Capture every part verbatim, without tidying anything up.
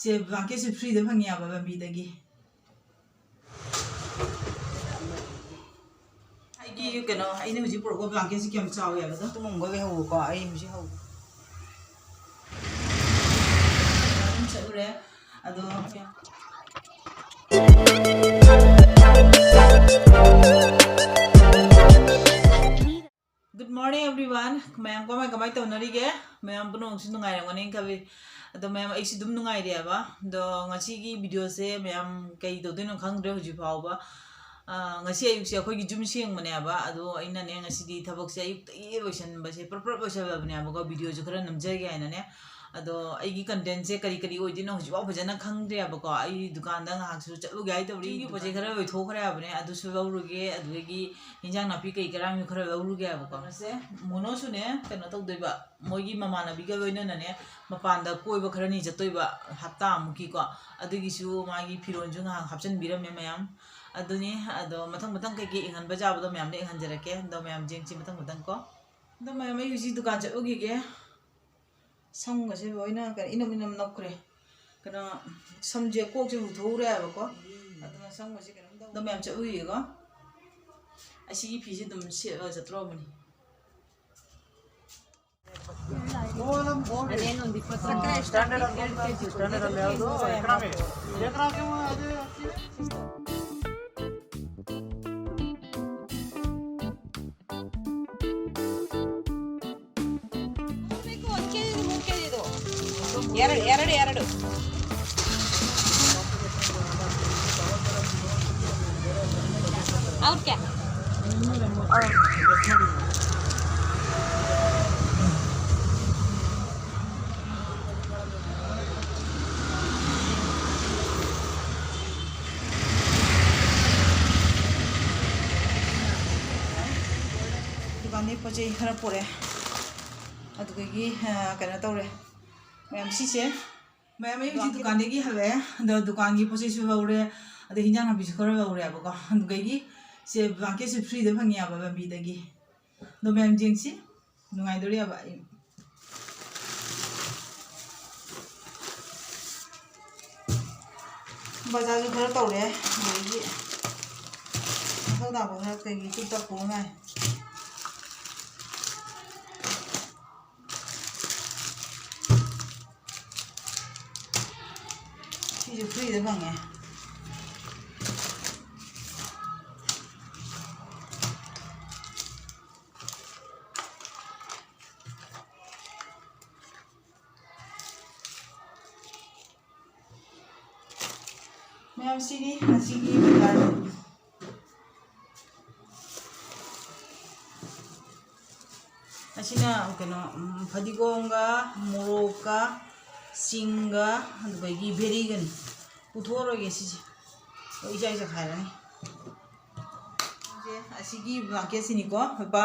ꯁꯦ, ꯕ꯭ꯂꯥꯡꯀꯦꯠꯁꯦ ꯐ꯭ꯔꯤꯗ ꯐꯪꯉꯦ ꯍꯥꯏꯕ ꯂꯝꯕꯤꯗꯒꯤ꯫ ꯑꯩꯒꯤ ꯀꯩꯅꯣ, ꯑꯩꯅ ꯍꯧꯖꯤꯛ ꯄꯨꯔꯛꯄ ꯕ꯭ꯂꯥꯡꯀꯦꯠꯁꯤ ꯀꯌꯥꯝ ꯆꯥꯎꯋꯤ ꯍꯥꯏꯕꯗꯣ? ꯇꯨꯝꯃꯝꯒ ꯂꯩꯍꯧꯕꯀꯣ, ꯑꯩ ꯍꯧꯖꯤꯛ ꯍꯧꯒꯦ꯫ ꯑꯗꯨꯝ ꯆꯠꯂꯨꯔꯦ꯫ ꯑꯗꯣ Good morning everyone. ꯃꯌꯥꯝ ꯀꯃꯥꯏ ꯀꯃꯥꯏ ꯇꯧꯅꯔꯤꯒꯦ? ꯃꯌꯥꯝ ꯄꯨꯝꯅꯃꯛꯁꯨ ꯅꯨꯡꯉꯥꯏꯔꯝꯒꯅꯤ ꯈꯜꯂꯤ꯫ ꯑꯗꯣ ꯃꯌꯥꯝ, ꯑꯩꯁꯨ ꯑꯗꯨꯝ ꯅꯨꯡꯉꯥꯏꯔꯤꯑꯕ꯫ ꯑꯗꯣ ꯉꯁꯤꯒꯤ videoꯁꯦ ꯃꯌꯥꯝ ꯀꯩ ꯇꯧꯗꯣꯏꯅꯣ ꯈꯪꯗ꯭ꯔꯦ ꯍꯧꯖꯤꯛ ꯐꯥꯎꯕ꯫ ꯑ, ꯉꯁꯤ ꯑꯌꯨꯛꯁꯦ ꯑꯩꯈꯣꯏꯒꯤ ꯌꯨꯝ ꯁꯦꯡꯕꯅꯦꯕ꯫ ꯑꯗꯣ ꯑꯩꯅꯅꯦ ꯉꯁꯤꯗꯤ ꯊꯕꯛꯁꯦ ꯑꯌꯨꯛꯇꯒꯤ ꯂꯣꯏꯁꯟꯕꯁꯦ ꯄ꯭ꯔꯞ ꯄ꯭ꯔꯞ ꯂꯣꯏꯁꯜꯂꯕꯅꯦꯕꯀꯣ, videoꯁꯨ ꯈꯔ ꯅꯝꯖꯒꯦ ꯍꯥꯏꯅꯅꯦ꯫ ꯑꯗꯣ ꯑꯩꯒꯤ contentꯁꯦ ꯀꯔꯤ ꯀꯔꯤ ꯑꯣꯏꯗꯣꯏꯅꯣ ꯍꯧꯖꯤꯛꯐꯥꯎ ꯐꯖꯅ ꯈꯪꯗ꯭ꯔꯦꯕꯀꯣ꯫ ꯑꯩ ꯗꯨꯀꯥꯟꯗ ꯉꯥꯏꯍꯥꯛꯁꯨ ꯆꯠꯂꯨꯒꯦ ꯍꯥꯏ ꯇꯧꯔꯤ꯫ ꯌꯨꯝꯒꯤ ꯄꯣꯠ ꯆꯩ ꯈꯔ ꯂꯣꯏꯊꯣꯛꯈ꯭ꯔꯦ ꯍꯥꯏꯕꯅꯦ, ꯑꯗꯨꯁꯨ ꯂꯧꯔꯨꯒꯦ꯫ ꯑꯗꯨꯗꯒꯤ ꯏꯟꯖꯥꯡ ꯅꯥꯄꯤ ꯀꯩ ꯀꯔꯥꯡꯁꯨ ꯈꯔ ꯂꯧꯔꯨꯒꯦ ꯍꯥꯏꯕꯀꯣ꯫ ꯃꯣꯅꯣꯁꯨꯅꯦ ꯀꯩꯅꯣ ꯇꯧꯗꯣꯏꯕ, ꯃꯣꯏꯒꯤ ꯃꯃꯥꯟꯅꯕꯤꯒ ꯂꯣꯏꯅꯅꯅꯦ ꯃꯄꯥꯟꯗ ꯀꯣꯏꯕ ꯈꯔꯅꯤ ꯆꯠꯇꯣꯏꯕ, ꯍꯞꯇꯥꯃꯨꯛꯀꯤꯀꯣ꯫ ꯑꯗꯨꯒꯤꯁꯨ ꯃꯥꯒꯤ ꯐꯤꯔꯣꯜꯁꯨ ꯉꯥꯏꯍꯥꯛ ꯍꯥꯞꯆꯤꯟꯕꯤꯔꯝꯃꯦ ꯃꯌꯥꯝ꯫ ꯑꯗꯨꯅꯤ, ꯑꯗꯣ ꯃꯊꯪ ꯃꯊꯪ ꯀꯩꯀꯩ ꯏꯪꯍꯟꯕ ꯌꯥꯕꯗꯣ ꯃꯌꯥꯝꯗ ꯏꯪꯍꯟꯖꯔꯛꯀꯦ꯫ ꯑꯗꯣ ꯃꯌꯥꯝ ꯌꯦꯡꯁꯤ ꯃꯊꯪ ꯃꯊꯪ ꯀꯣ꯫ ꯑꯗꯣ ꯃꯌꯥꯝ, ꯑꯩ ꯍꯧꯖꯤꯛ ꯗꯨꯀꯥꯟ ꯆꯠꯂꯨꯈꯤꯒꯦ꯫ ꯁꯝꯒꯁꯦ ꯂꯣꯏꯅ ꯀꯩꯅꯣ, ꯏꯅꯝ ꯏꯅꯝ ꯅꯞꯈ꯭ꯔꯦ꯫ ꯀꯩꯅꯣ, ꯁꯝꯁꯦ, ꯀꯣꯛꯁꯦ ꯂꯨꯊꯣꯛꯎꯔꯦ ꯍꯥꯏꯕꯀꯣ꯫ ꯑꯗꯨꯅ ꯁꯝꯒꯁꯦ ꯀꯩꯅꯣꯝ ꯇꯧ-, ꯑꯗꯣ ꯃꯌꯥꯝ ꯆꯠꯂꯨꯏꯌꯦꯀꯣ꯫ ꯑꯁꯤꯒꯤ ꯐꯤꯁꯦ ꯑꯗꯨꯝ ꯁꯦꯠꯂꯒ ꯆꯠꯇ꯭ꯔꯣꯕꯅꯤ꯫ ಎರಡು ಎರಡು ಎರಡು. ಅವ್ರ ಕ್ಯಾ? ꯗꯨꯀꯥꯟꯗꯒꯤ ꯄꯣꯠ ꯆꯩ ꯈꯔ ꯄꯨꯔꯛꯑꯦ꯫ ꯑꯗꯨꯗꯒꯤ, ꯑ, ꯀꯩꯅꯣ ꯇꯧꯔꯦ꯫ ꯃꯌꯥꯝ ꯁꯤꯁꯦ꯫ ꯃꯌꯥꯝ ꯑꯩ ꯍꯧꯖꯤꯛ ꯗꯨꯀꯥꯟꯗꯒꯤ ꯍꯜꯂꯛꯑꯦ꯫ ꯑꯗꯣ ꯗꯨꯀꯥꯟꯒꯤ ꯄꯣꯠ ꯆꯩꯁꯨ ꯂꯧꯔꯦ꯫ ꯑꯗꯩ ꯍꯤꯟꯖꯥꯡ ꯅꯥꯄꯤꯁꯨ ꯈꯔ ꯂꯧꯔꯦꯕꯀꯣ꯫ ꯑꯗꯨꯗꯒꯤ ꯁꯦ ꯕ꯭ꯂꯥꯡꯀꯦꯠꯁꯦ ꯐ꯭ꯔꯤꯗ ꯐꯪꯉꯦꯕ ꯂꯝꯕꯤꯗꯒꯤ꯫ ꯑꯗꯣ ꯃꯌꯥꯝ ꯌꯦꯡꯁꯤ꯫ ꯅꯨꯡꯉꯥꯏꯗꯣꯔꯤꯕ ꯑꯩ꯫ ꯕꯖꯥꯔꯁꯨ ꯈꯔ ꯇꯧꯔꯦ, ꯑꯗꯒꯤ ꯃꯊꯧ ꯇꯥꯕ ꯈꯔ ꯀꯩꯒꯤ ꯇꯨꯞ ꯇꯞ ꯄꯨꯉꯥꯏ꯫ ꯁꯤꯁꯨ ꯐ꯭ꯔꯤꯗ ꯐꯪꯉꯦ꯫ ꯃꯌꯥꯝ, ꯁꯤꯅꯤ ꯉꯁꯤꯒꯤ ꯕꯖꯥꯔ꯫ ꯑꯁꯤꯅ ꯀꯩꯅꯣ, ꯎꯝ, ꯐꯗꯤꯒꯣꯝꯒ, ꯃꯣꯔꯣꯛꯀ, ꯆꯤꯡꯒ, ꯑꯗꯨꯗꯒꯤ ꯕꯦꯔꯤꯒꯅꯤ꯫ ꯄꯨꯊꯣꯛꯑꯔꯣꯏꯒꯦ ꯁꯤꯁꯦ, ꯂꯣꯏ ꯏꯆꯥꯏ ꯆꯈꯥꯏꯔꯅꯤ꯫ ꯁꯦ, ꯑꯁꯤꯒꯤ ꯕ꯭ꯂꯥꯡꯀꯦꯠꯁꯤꯅꯤꯀꯣ, ꯂꯨꯄꯥ,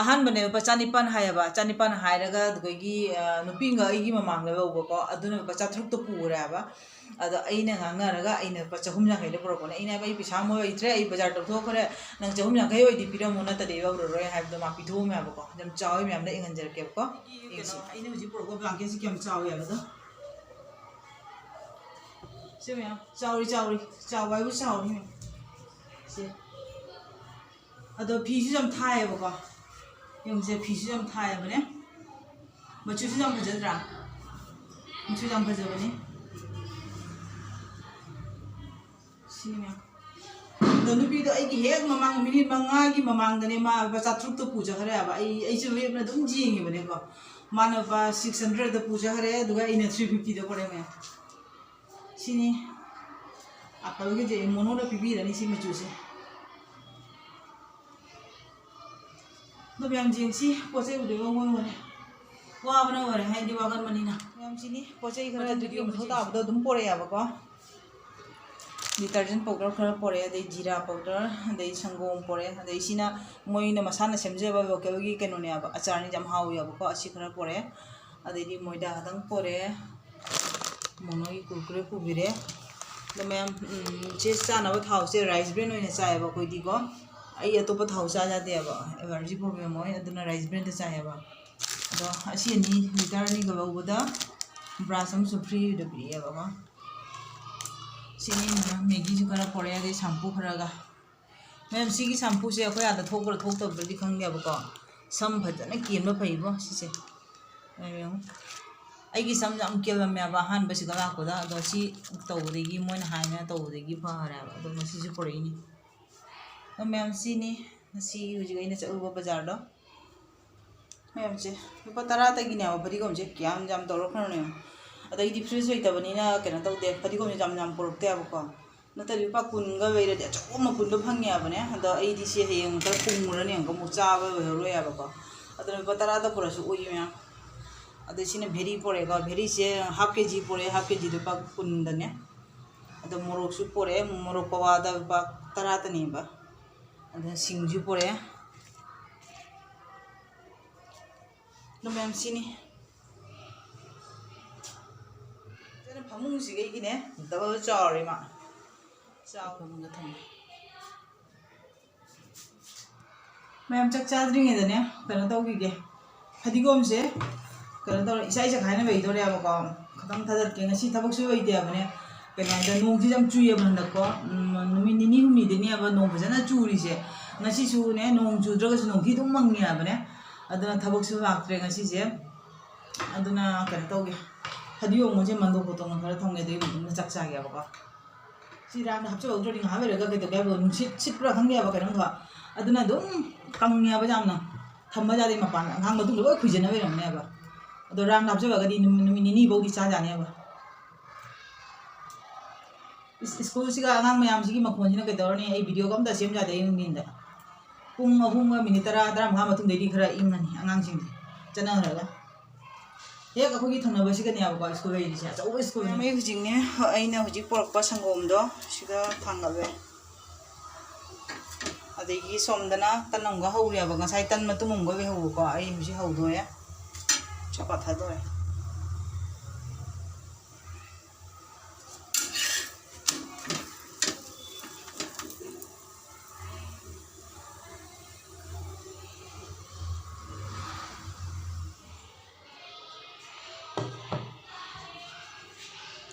ꯑꯍꯥꯟꯕꯅꯦ ꯂꯨꯄꯥ ꯆꯅꯤꯄꯥꯟ ꯍꯥꯏꯌꯦꯕ, ꯆꯅꯤꯄꯥꯟ ꯍꯥꯏꯔꯒ ꯑꯗꯨꯗꯒꯤ, ꯑ, ꯅꯨꯄꯤ ꯑꯃꯒ ꯑꯩꯒꯤ ꯃꯃꯥꯡꯗ ꯂꯧꯕꯀꯣ, ꯑꯗꯨꯅ ꯂꯨꯄꯥ ꯆꯥꯇ꯭ꯔꯨꯛꯇ ꯄꯨꯈ꯭ꯔꯦ ꯍꯥꯏꯕ꯫ ꯑꯗꯣ ꯑꯩꯅ ꯉꯥꯡꯅꯔꯒ ꯑꯩꯅ ꯂꯨꯄꯥ ꯆꯍꯨꯝ ꯌꯥꯡꯈꯩꯗ ꯄꯨꯔꯛꯄꯅꯦ꯫ ꯑꯩꯅ ꯍꯥꯏꯕ, "ꯑꯩ ꯄꯩꯁꯥ ꯑꯃ ꯂꯩꯇ꯭ꯔꯦ, ꯑꯩ ꯕꯖꯥꯔ ꯇꯧꯊꯣꯛꯈ꯭ꯔꯦ, ꯅꯪ ꯆꯍꯨꯝ ꯌꯥꯡꯈꯩ ꯑꯣꯏꯗꯤ ꯄꯤꯔꯝꯃꯣ, ꯅꯠꯇꯗꯤ ꯂꯧꯔꯔꯣꯏ" ꯍꯥꯏꯕꯗꯣ ꯃꯥ ꯄꯤꯊꯣꯛꯑꯝꯃꯦ ꯍꯥꯏꯕꯀꯣ꯫ ꯌꯥꯝ ꯆꯥꯎꯋꯤ, ꯃꯌꯥꯝꯗ ꯑꯩ ꯉꯟꯖꯔꯛꯀꯦꯕꯀꯣ꯫ ꯌꯦꯡꯁꯤ꯫ ꯑꯩꯅ ꯍꯧꯖꯤꯛ ꯄꯨꯔꯛꯄ ꯕ꯭ꯂꯥꯡꯀꯦꯠꯁꯤ ꯀꯌꯥꯝ ꯆꯥꯎꯋꯤ ꯍꯥꯏꯕꯗꯣ꯫ ꯁꯤ ꯃꯌꯥꯝ ꯆꯥꯎꯔꯤ, ꯆꯥꯎꯔꯤ, ꯆꯥꯎꯕ ꯍꯥꯏꯕꯨ ꯆꯥꯎꯔꯤ ꯃꯌꯥꯝ꯫ ꯁꯦ꯫ ꯑꯗꯣ ꯐꯤꯁꯨ ꯌꯥꯝ ꯊꯥꯏꯌꯦꯕꯀꯣ꯫ ꯌꯦꯡꯁꯦ, ꯐꯤꯁꯨ ꯌꯥꯝ ꯊꯥꯏꯌꯦꯕꯅꯦ꯫ ꯃꯆꯨꯁꯨ ꯌꯥꯝ ꯐꯖꯗ꯭ꯔꯥ? ꯃꯆꯨ ꯌꯥꯝ ꯐꯖꯕꯅꯦ꯫ ꯁꯤꯅꯤ ꯃꯌꯥꯝ꯫ ꯑꯗꯣ ꯅꯨꯄꯤꯗꯣ ꯑꯩꯒꯤ ꯍꯦꯛ ꯃꯃꯥꯡ, ꯃꯤꯅꯤꯠ ꯃꯉꯥꯒꯤ ꯃꯃꯥꯡꯗꯅꯦ ꯃꯥ ꯂꯨꯄꯥ ꯆꯥꯇ꯭ꯔꯨꯛꯇ ꯄꯨꯖꯈ꯭ꯔꯦ ꯍꯥꯏꯕ꯫ ꯑꯩ, ꯑꯩꯁꯨ ꯂꯦꯞꯅ ꯑꯗꯨꯝ ꯌꯦꯡꯉꯤꯕꯅꯦꯀꯣ꯫ ꯃꯥꯅ ꯂꯨꯄꯥ six hundredꯇ ꯄꯨꯖꯈ꯭ꯔꯦ, ꯑꯗꯨꯒ ꯑꯩꯅ three fiftyꯗ ꯄꯨꯔꯛꯑꯦ ꯃꯌꯥꯝ꯫ ꯁꯤꯅꯤ ꯑꯦꯄꯜꯒꯤꯁꯦ, ꯃꯣꯅꯣꯅ ꯄꯤꯕꯤꯔꯅꯤ ꯁꯤ ꯃꯆꯨꯁꯦ꯫ ꯑꯗꯣ ꯃꯌꯥꯝ ꯌꯦꯡꯁꯤ, ꯄꯣꯠ ꯆꯩ ꯎꯗꯣꯏꯕ ꯃꯣꯏ ꯑꯣꯏꯔꯦ꯫ ꯋꯥꯕꯅ ꯑꯣꯏꯔꯦ, ꯍꯥꯏꯗꯤ ꯋꯥꯒꯟꯕꯅꯤꯅ꯫ ꯃꯌꯥꯝ ꯁꯤꯅꯤ ꯄꯣꯠ ꯆꯩ ꯈꯔ ꯃꯊꯪ ꯑꯗꯨꯒꯤ video ꯃꯊꯧ ꯇꯥꯕꯗꯣ ꯑꯗꯨꯝ ꯄꯣꯔꯛꯑꯦꯕꯀꯣ꯫ Detergent powder ꯈꯔ ꯄꯣꯔꯛꯑꯦ, ꯑꯗꯩ ꯖꯤꯔꯥ powder, ꯑꯗꯩ ꯁꯪꯒꯣꯝ ꯄꯣꯔꯛꯑꯦ, ꯑꯗꯩ ꯁꯤꯅ ꯃꯣꯏꯅ ꯃꯁꯥꯅ ꯁꯦꯝꯖꯕ localꯒꯤ ꯀꯩꯅꯣꯅꯦꯕ, ꯑꯆꯥꯔꯅꯤ, ꯌꯥꯝ ꯍꯥꯎꯋꯦꯕꯀꯣ꯫ ꯑꯁꯤ ꯈꯔ ꯄꯣꯔꯛꯑꯦ꯫ ꯑꯗꯩꯗꯤ ꯃꯣꯏꯗꯥ ꯈꯇꯪ ꯄꯣꯔꯛꯑꯦ꯫ ꯃꯣꯅꯣꯒꯤ ꯀꯨꯔꯀꯨꯔꯦ ꯄꯨꯕꯤꯔꯦ꯫ ꯑꯗꯣ ꯃꯌꯥꯝ, ꯎꯝ, ꯁꯤ ꯆꯥꯅꯕ ꯊꯥꯎꯁꯦ rice bran ꯑꯣꯏꯅ ꯆꯥꯏꯌꯦꯕ ꯑꯩꯈꯣꯏꯗꯤꯀꯣ꯫ ꯑꯩ ꯑꯇꯣꯞꯄ ꯊꯥꯎ ꯆꯥ ꯌꯥꯗꯦꯕ, allergy problem ꯑꯣꯏ, ꯑꯗꯨꯅ rice branꯗ ꯆꯥꯏꯌꯦꯕ꯫ ꯑꯗꯣ ꯑꯁꯤ ꯑꯅꯤ, litre ꯑꯅꯤꯒ ꯂꯧꯕꯗ brush ꯑꯃꯁꯨ freeꯗ ꯄꯤꯔꯛꯑꯦꯕꯀꯣ꯫ ꯁꯤꯅꯤ ꯃꯦꯒꯤꯁꯨ ꯈꯔ ꯄꯣꯔꯛꯑꯦ, ꯑꯗꯩ ꯁꯝꯄꯨ ꯈꯔꯒ꯫ ꯃꯌꯥꯝ, ꯁꯤꯒꯤ ꯁꯝꯄꯨꯁꯦ ꯑꯩꯈꯣꯏ ꯑꯥꯗ ꯊꯣꯛꯄ꯭ꯔꯥ ꯊꯣꯛꯇꯕ꯭ꯔꯗꯤ ꯈꯪꯗꯦꯕꯀꯣ, ꯁꯝ ꯐꯖꯅ ꯀꯦꯟꯕ ꯐꯩꯕꯣ ꯁꯤꯁꯦ꯫ ꯃꯌꯥꯝ ꯌꯦꯡꯉꯨ꯫ ꯑꯩꯒꯤ ꯁꯝ ꯌꯥꯝ ꯀꯦꯜꯂꯝꯃꯦꯕ ꯑꯍꯥꯟꯕ ꯁꯤꯗ ꯂꯥꯛꯄꯗ, ꯑꯗꯣ ꯁꯤ ꯇꯧꯕꯗꯒꯤ, ꯃꯣꯏꯅ ꯍꯥꯏꯅ ꯇꯧꯕꯗꯒꯤ ꯐꯔꯦꯕ꯫ ꯑꯗꯣ ꯉꯁꯤꯁꯨ ꯄꯨꯔꯛꯏꯅꯤ꯫ ꯑꯗꯣ ꯃꯌꯥꯝ, ꯁꯤꯅꯤ ꯉꯁꯤ ꯍꯧꯖꯤꯛ ꯑꯩꯅ ꯆꯠꯂꯨꯕ ꯕꯖꯥꯔꯗꯣ꯫ ꯃꯌꯥꯝꯁꯦ, ꯂꯨꯄꯥ ꯇꯔꯥꯇꯒꯤꯅꯦꯕ ꯐꯗꯤꯒꯣꯝꯁꯦ, ꯀꯌꯥꯝ ꯌꯥꯝ ꯇꯧꯔꯛꯈ꯭ꯔꯅꯣ ꯌꯦꯡꯉꯣ꯫ ꯑꯗꯩꯗꯤ ꯐ꯭ꯔꯤꯖ ꯂꯩꯇꯕꯅꯤꯅ ꯀꯩꯅꯣ ꯇꯧꯗꯦ, ꯐꯗꯤꯒꯣꯝꯁꯦ ꯌꯥꯝ ꯌꯥꯝ ꯄꯨꯔꯛꯇꯦꯕꯀꯣ꯫ ꯅꯠꯇ꯭ꯔꯗꯤ ꯂꯨꯄꯥ ꯀꯨꯟꯒ ꯂꯩꯔꯗꯤ ꯑꯆꯧꯕ ꯃꯄꯨꯟꯗꯣ ꯐꯪꯉꯦ ꯍꯥꯏꯕꯅꯦ꯫ ꯑꯗꯣ ꯑꯩꯗꯤ ꯁꯤ ꯍꯌꯦꯡ ꯈꯔ ꯄꯨꯝꯃꯨꯔꯅꯤ, ꯑꯃꯨꯛ ꯆꯥꯕ ꯂꯣꯏꯍꯧꯔꯣꯏ ꯍꯥꯏꯕꯀꯣ꯫ ꯑꯗꯨꯅ ꯂꯨꯄꯥ ꯇꯔꯥꯗ ꯄꯨꯔꯛꯑꯁꯨ ꯑꯣꯏꯌꯦ ꯃꯌꯥꯝ꯫ ꯑꯗꯩ ꯁꯤꯅ ꯚꯦꯔꯤ ꯄꯨꯔꯛꯑꯦꯀꯣ, ꯚꯦꯔꯤꯁꯦ ꯍꯥꯐ ꯀꯦ ꯖꯤ ꯄꯨꯔꯛꯑꯦ, ꯍꯥꯐ ꯀꯦ ꯖꯤꯗ ꯂꯨꯄꯥ ꯀꯨꯟꯗꯅꯦ꯫ ꯑꯗꯣ ꯃꯣꯔꯣꯛꯁꯨ ꯄꯨꯔꯛꯑꯦ, ꯃꯣꯔꯣꯛ ꯄꯋꯥꯗ ꯂꯨꯄꯥ ꯇꯔꯥꯇꯅꯦꯕ꯫ ꯑꯗꯨꯅ ꯁꯤꯡꯁꯨ ꯄꯨꯔꯛꯑꯦ꯫ ꯑꯗꯨ ꯃꯌꯥꯝ ꯁꯤꯅꯤ꯫ ꯑꯗꯨꯅ ꯐꯃꯨꯡꯁꯤꯒ ꯑꯩꯒꯤꯅꯦ, ꯗꯕꯜ ꯆꯥꯎꯔꯦ ꯃꯥ꯫ ꯆꯥꯎ꯫ ꯐꯃꯨꯡꯗ ꯊꯝꯃꯦ꯫ ꯃꯌꯥꯝ ꯆꯥꯛ ꯆꯥꯗ꯭ꯔꯤꯉꯩꯗꯅꯦ ꯀꯩꯅꯣ ꯇꯧꯈꯤꯒꯦ, ꯐꯗꯤꯒꯣꯝꯁꯦ ꯀꯩꯅꯣ ꯇꯧꯔꯦ, ꯏꯁꯥ ꯏꯁꯥ ꯈꯥꯏꯅ ꯂꯩꯗꯣꯔꯦꯕꯀꯣ꯫ ꯈꯤꯇꯪ ꯊꯥꯗꯠꯀꯦ꯫ ꯉꯁꯤ ꯊꯕꯛꯁꯨ ꯂꯩꯇꯦꯕꯅꯦ꯫ ꯀꯩꯅꯣꯗ ꯅꯣꯡꯁꯤ ꯌꯥꯝ ꯆꯨꯏꯌꯦꯕ ꯍꯟꯗꯛꯀꯣ꯫ ꯎꯝ, ꯅꯨꯃꯤꯠ ꯅꯤꯅꯤ ꯍꯨꯝꯅꯤꯗꯅꯦꯕ ꯅꯣꯡ ꯐꯖꯅ ꯆꯨꯔꯤꯁꯦ꯫ ꯉꯁꯤꯁꯨꯅꯦ ꯅꯣꯡ ꯆꯨꯗ꯭ꯔꯒꯁꯨ ꯅꯣꯡꯊꯤ ꯑꯗꯨꯝ ꯃꯪꯉꯦ ꯍꯥꯏꯕꯅꯦ꯫ ꯑꯗꯨꯅ ꯊꯕꯛꯁꯨ ꯂꯥꯛꯇ꯭ꯔꯦ ꯉꯁꯤꯁꯦ꯫ ꯑꯗꯨꯅ ꯀꯩꯅꯣ ꯇꯧꯒꯦ, ꯐꯗꯤꯒꯣꯝꯒꯁꯦ ꯃꯟꯗꯣꯞ ꯈꯣꯠꯇꯣꯛꯅ ꯈꯔ ꯊꯝꯒꯦ, ꯑꯗꯨꯒꯤ ꯃꯇꯨꯡꯗ ꯆꯥꯛ ꯆꯥꯒꯦꯕꯀꯣ꯫ ꯁꯤ ꯔꯥꯝꯗ ꯍꯥꯞꯆꯤꯜꯍꯧꯗ꯭ꯔꯗꯤ ꯉꯥꯏꯍꯥꯛ ꯂꯩꯔꯒ ꯀꯩꯗꯧꯒꯦ ꯍꯥꯏꯕ, ꯅꯨꯡꯁꯤꯠ ꯁꯤꯠꯄ꯭ꯔꯥ ꯈꯪꯗꯦ ꯍꯥꯏꯕ ꯀꯩꯅꯣꯝꯈꯛ꯫ ꯑꯗꯨꯅ ꯑꯗꯨꯝ ꯀꯪꯉꯦꯕ ꯌꯥꯝꯅ꯫ ꯊꯝꯕ ꯌꯥꯗꯦ, ꯃꯄꯥꯟꯗ ꯑꯉꯥꯡ ꯃꯇꯨꯡꯗ ꯂꯣꯏ ꯈꯨꯏꯖꯟꯅ ꯂꯩꯔꯝꯅꯦꯕ꯫ ꯑꯗꯣ ꯔꯥꯝꯗ ꯍꯥꯞꯆꯤꯜꯂꯒꯗꯤ ꯅꯨꯃꯤꯠ, ꯅꯨꯃꯤꯠ ꯅꯤꯅꯤ ꯐꯥꯎꯗꯤ ꯆꯥ ꯌꯥꯅꯦꯕ꯫ ꯏꯁ-, ꯁ꯭ꯀꯨꯜꯁꯤꯒ ꯑꯉꯥꯡ ꯃꯌꯥꯝꯁꯤꯒꯤ ꯃꯈꯣꯟꯁꯤꯅ ꯀꯩꯗꯧꯔꯅꯤ? ꯑꯩ ꯚꯤꯗꯤꯑꯣꯒ ꯑꯝꯇ ꯁꯦꯝ ꯌꯥꯗꯦ ꯑꯌꯨꯛ ꯅꯨꯡꯊꯤꯟꯗ꯫ ꯄꯨꯡ ꯑꯍꯨꯝꯒ ꯃꯤꯅꯤꯠ ꯇꯔꯥ, ꯇꯔꯥꯃꯉꯥ ꯃꯇꯨꯡꯗꯩꯗꯤ ꯈꯔ ꯏꯪꯉꯅꯤ ꯑꯉꯥꯡꯁꯤꯡꯁꯦ ꯆꯠꯅꯈ꯭ꯔꯒ꯫ ꯍꯦꯛ ꯑꯩꯈꯣꯏꯒꯤ ꯊꯪꯅꯕꯁꯤꯒꯅꯦꯕꯀꯣ ꯁ꯭ꯀꯨꯜ ꯂꯩꯔꯤꯁꯦ, ꯑꯆꯧꯕ ꯁ꯭ꯀꯨꯜꯅꯦ꯫ ꯃꯌꯥꯝ, ꯑꯩ ꯍꯧꯖꯤꯛꯅꯦ, ꯑꯩꯅ ꯍꯧꯖꯤꯛ ꯄꯣꯔꯛꯄ ꯁꯪꯒꯣꯝꯗꯣ ꯁꯤꯗ ꯊꯥꯡꯒꯠꯂꯦ꯫ ꯑꯗꯒꯤ ꯁꯣꯝꯗꯅ ꯇꯟ ꯑꯃꯒ ꯍꯧꯔꯦꯕ, ꯉꯁꯥꯏ ꯇꯟ ꯃꯇꯨꯝ ꯑꯃꯒ ꯂꯩꯍꯧꯕꯀꯣ, ꯑꯩ ꯍꯧꯖꯤꯛ ꯍꯧꯗꯣꯔꯦ, ꯆꯄꯥ ꯊꯥꯗꯣꯔꯦ꯫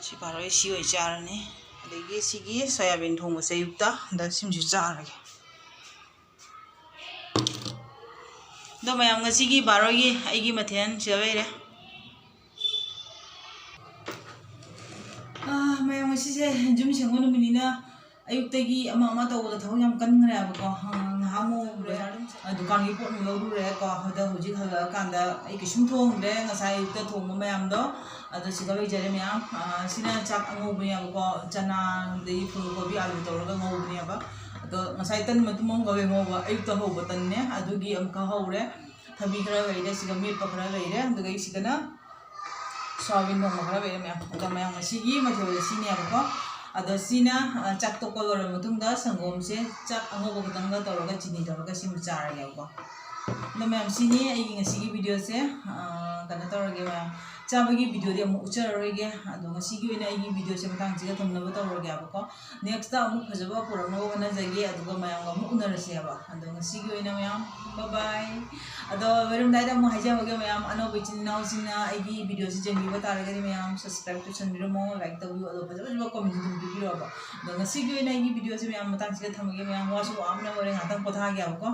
ꯁꯤ ꯐꯥꯔꯣꯏ, ꯁꯤ ꯑꯣꯏ ꯆꯥꯔꯅꯤ꯫ ꯑꯗꯒꯤ ꯁꯤꯒꯤ ꯁꯣꯌꯥꯕꯤꯟ ꯊꯣꯡꯕꯁꯦ ꯑꯌꯨꯛꯇ ꯍꯟꯗꯛ ꯁꯤꯃꯁꯨ ꯆꯥꯔꯒꯦ꯫ ꯑꯗꯣ ꯃꯌꯥꯝ, ꯉꯁꯤꯒꯤ ꯕꯥꯔꯣꯒꯤ ꯑꯩꯒꯤ ꯃꯊꯦꯜ ꯁꯤꯗ ꯂꯩꯔꯦ꯫ ꯑꯥ, ꯃꯌꯥꯝ, ꯉꯁꯤꯁꯦ ꯌꯨꯝ ꯁꯦꯡꯕ ꯅꯨꯃꯤꯠꯅꯤꯅ ꯑꯌꯨꯛꯇꯒꯤ ꯑꯃ ꯑꯃ ꯇꯧꯕꯗ ꯊꯕꯛ ꯌꯥꯝ ꯀꯟꯈ꯭ꯔꯦꯕꯀꯣ꯫ ꯑꯥ, ꯉꯥꯏꯍꯥꯛ ꯑꯃꯨꯛ ꯕꯖꯥꯔꯗ ꯑꯃꯨꯛ ꯆꯠ-, ꯑꯥ, ꯗꯨꯀꯥꯟꯒꯤ ꯄꯣꯠ ꯑꯃꯨꯛ ꯂꯧꯔꯨꯔꯦꯀꯣ꯫ ꯑꯗ ꯍꯧꯖꯤꯛ ꯍꯜꯂꯛꯑꯀꯥꯟꯗ ꯑꯩ ꯀꯩꯁꯨꯝ ꯊꯣꯡꯗ꯭ꯔꯦ꯫ ꯉꯁꯥꯏ ꯑꯌꯨꯛꯇ ꯊꯣꯡꯕ ꯃꯌꯥꯝꯗꯣ ꯑꯗꯣ ꯁꯤꯗ ꯂꯩꯖꯔꯦ ꯃꯌꯥꯝ꯫ ꯑꯥ, ꯁꯤꯅ ꯆꯥꯛ ꯑꯉꯧꯕꯅꯦꯕꯀꯣ꯫ ꯆꯅꯥ, ꯑꯗꯩ ꯐꯨꯜ ꯀꯣꯕꯤ, ꯑꯥꯂꯨ ꯇꯧꯔꯒ ꯉꯧꯕꯅꯦꯕ꯫ ꯑꯗꯣ ꯉꯁꯥꯏ ꯇꯟ ꯃꯇꯨꯝ ꯑꯃ ꯉꯧꯋꯦ, ꯉꯧꯕ, ꯑꯌꯨꯛꯇ ꯍꯧꯕ ꯇꯟꯅꯦ꯫ ꯑꯗꯨꯒꯤ ꯑꯃꯨꯛꯀ ꯍꯧꯔꯦ꯫ ꯊꯕꯤ ꯈꯔ ꯂꯩꯔꯦ, ꯁꯤꯒ ꯃꯦꯠꯄ ꯈꯔ ꯂꯩꯔꯦ꯫ ꯑꯗꯨꯒ ꯑꯩ ꯁꯤꯗꯅ ꯁꯣꯌꯥꯕꯤꯟ ꯊꯣꯡꯕ ꯈꯔ ꯂꯩꯔꯦ ꯃꯌꯥꯝ꯫ ꯑꯗꯣ ꯃꯌꯥꯝ, ꯉꯁꯤꯒꯤ ꯃꯊꯦꯜꯁꯦ ꯁꯤꯅꯦꯕꯀꯣ꯫ ꯑꯗꯣ ꯁꯤꯅ, ꯑ, ꯆꯥꯛ ꯇꯣꯛꯄ ꯂꯣꯏꯔꯕ ꯃꯇꯨꯡꯗ ꯁꯪꯒꯣꯝꯁꯦ ꯆꯥꯛ ꯑꯉꯧꯕ ꯈꯛꯇꯪꯒ ꯇꯧꯔꯒ ꯆꯤꯅꯤ ꯇꯧꯔꯒ ꯁꯤꯃ ꯆꯥꯔꯒꯦꯕꯀꯣ꯫ ꯑꯗꯣ ꯃꯌꯥꯝ, ꯁꯤꯅꯤ ꯑꯩꯒꯤ ꯉꯁꯤꯒꯤ ꯚꯤꯗꯤꯑꯣꯁꯦ꯫ ꯑ, ꯀꯩꯅꯣ ꯇꯧꯔꯒꯦ ꯃꯌꯥꯝ, ꯆꯥꯕꯒꯤ ꯚꯤꯗꯤꯑꯣꯗꯤ ꯑꯃꯨꯛ ꯎꯠꯆꯔꯔꯣꯏꯒꯦ꯫ ꯑꯗꯣ ꯉꯁꯤꯒꯤ ꯑꯣꯏꯅ ꯑꯩꯒꯤ ꯚꯤꯗꯤꯑꯣꯁꯦ ꯃꯇꯥꯡꯁꯤꯒ ꯊꯝꯅꯕ ꯇꯧꯔꯒꯦꯕꯀꯣ꯫ ꯅꯦꯛꯁꯇ ꯑꯃꯨꯛ ꯐꯖꯕ ꯄꯨꯔꯛꯅꯕ ꯍꯣꯠꯅꯖꯒꯦ, ꯑꯗꯨꯒ ꯃꯌꯥꯝꯒ ꯑꯃꯨꯛ ꯎꯅꯔꯁꯦꯕ꯫ ꯑꯗꯣ ꯉꯁꯤꯒꯤ ꯑꯣꯏꯅ ꯃꯌꯥꯝ, bye bye꯫ ꯑꯗꯣ ꯂꯣꯏꯔꯝꯗꯥꯏꯗ ꯑꯃꯨꯛ ꯍꯥꯏꯖꯍꯧꯒꯦ ꯃꯌꯥꯝ, ꯑꯅꯧꯕ ꯏꯆꯤꯟ ꯏꯅꯥꯎꯁꯤꯡꯅ ꯑꯩꯒꯤ ꯚꯤꯗꯤꯑꯣꯁꯤ ꯌꯦꯡꯕꯤꯕ ꯇꯥꯔꯒꯗꯤ ꯃꯌꯥꯝ subscribe ꯇꯧꯁꯟꯕꯤꯔꯝꯃꯣ, like ꯇꯧꯕꯤꯌꯨ, ꯑꯗꯣ ꯐꯖ ꯐꯖꯕ comment ꯑꯗꯨꯝ ꯄꯤꯕꯤꯔꯛꯑꯣꯕ꯫ ꯑꯗꯣ ꯉꯁꯤꯒꯤ ꯑꯣꯏꯅ ꯑꯩꯒꯤ ꯚꯤꯗꯤꯑꯣꯁꯦ ꯃꯌꯥꯝ ꯃꯇꯥꯡꯁꯤꯗ ꯊꯝꯃꯒꯦ ꯃꯌꯥꯝ, ꯋꯥꯁꯨ ꯋꯥꯕꯅ ꯂꯣꯏꯔꯦ, ꯉꯥꯛꯇꯪ ꯄꯣꯊꯥꯒꯦꯕꯀꯣ꯫